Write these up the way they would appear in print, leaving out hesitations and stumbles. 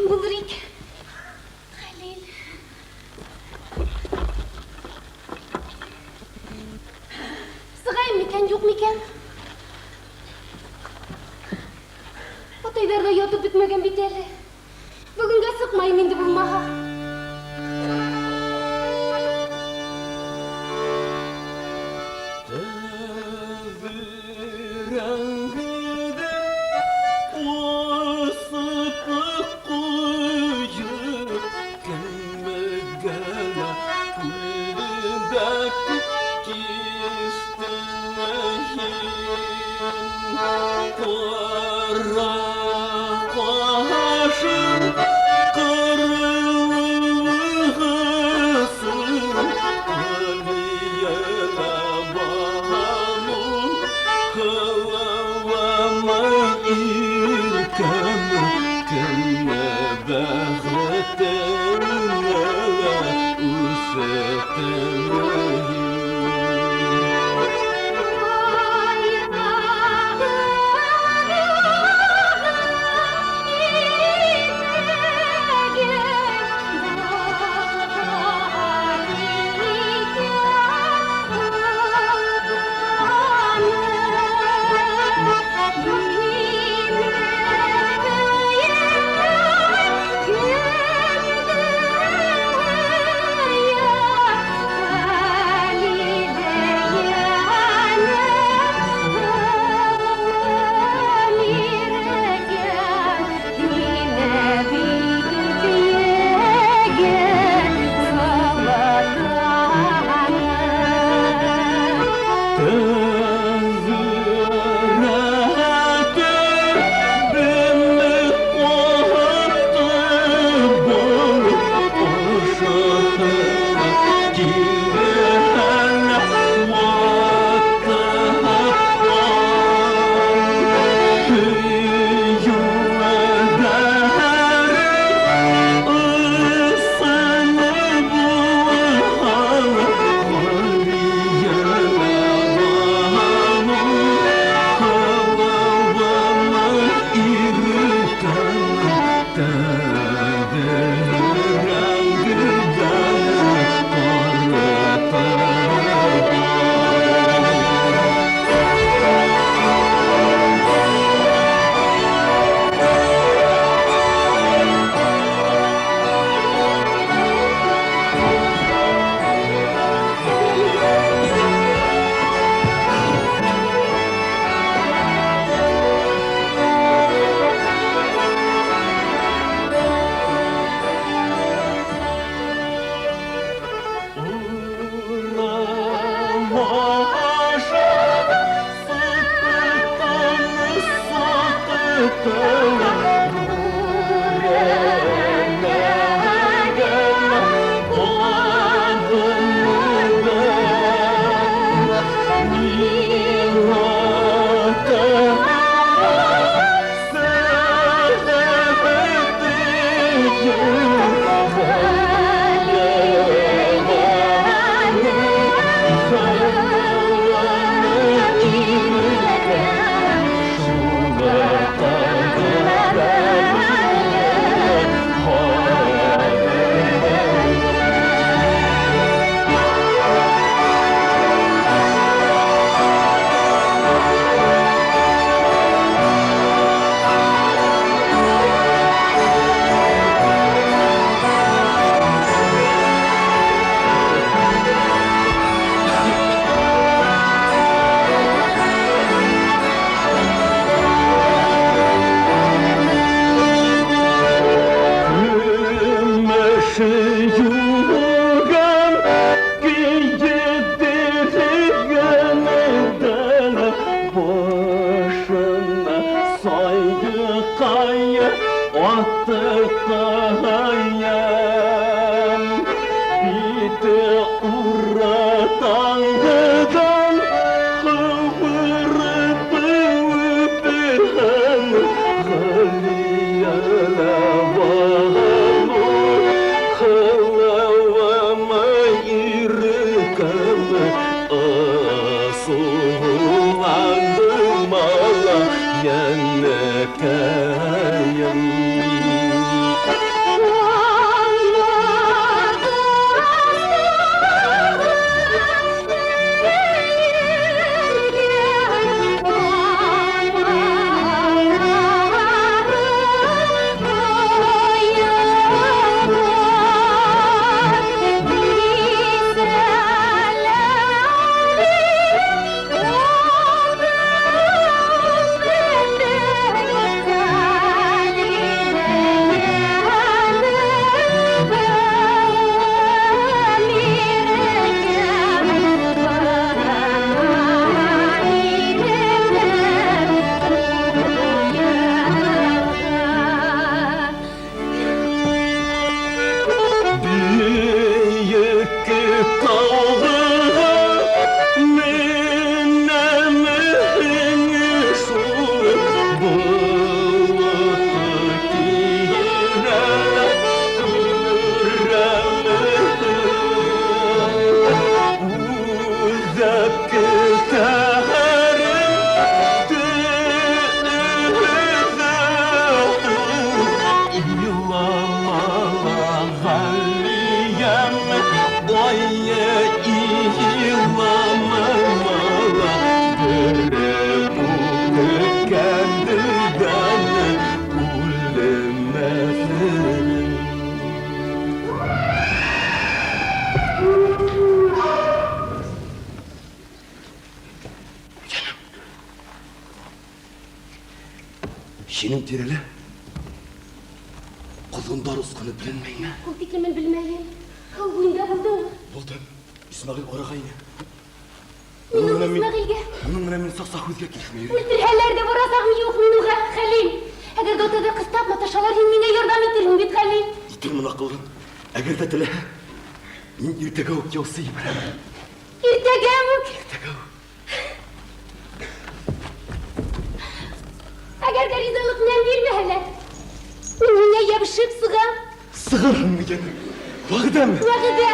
Кем булыр икән? Хәлил. Сығайым микән, юҡ микән? Атайҙар ҙа ятып бөтмәгән бит әле. Бөгөнгә сыҡмайым инде булмаһа. Йәнекәйем. Һинең тирәлә ҡоҙғондар осҡаны беленмәйме? Ул тиклемен белмәйем. Һыу буйында булдыңмы? Булдым. Исмәғил арығайны. Мин ул Исмәғилгә. Уның менән мин саҡ-саҡ һүҙгә килешмәй йөрөйөм. Үлтерһәләр ҙә барасағым юҡ мин уға, Хәлим. Әгәр ҙә үтә ҡыҫтап маташһалар, һин миңә ярҙам итерһең бит, Хәлим. Итермен, аҡыллым. Әгәр ҙә теләһә, мин иртәгә үк яусы ебәрәм. Иртәгә үк? Иртәгә үк. Әгәр ҙә ризалыҡ менән бирмәһәләр, мин һиңә йәбешеп сығам. Сығырһыңмы, йәнем? Вәғәҙәме? Вәғәҙә.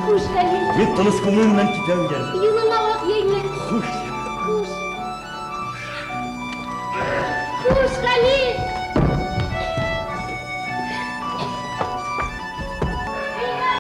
Хуш, Хәлим. Мин тыныс күңелем менән китәм, йәнем. Юлың ак йәйме. Хуш. Хуш. Хуш, Хәлим.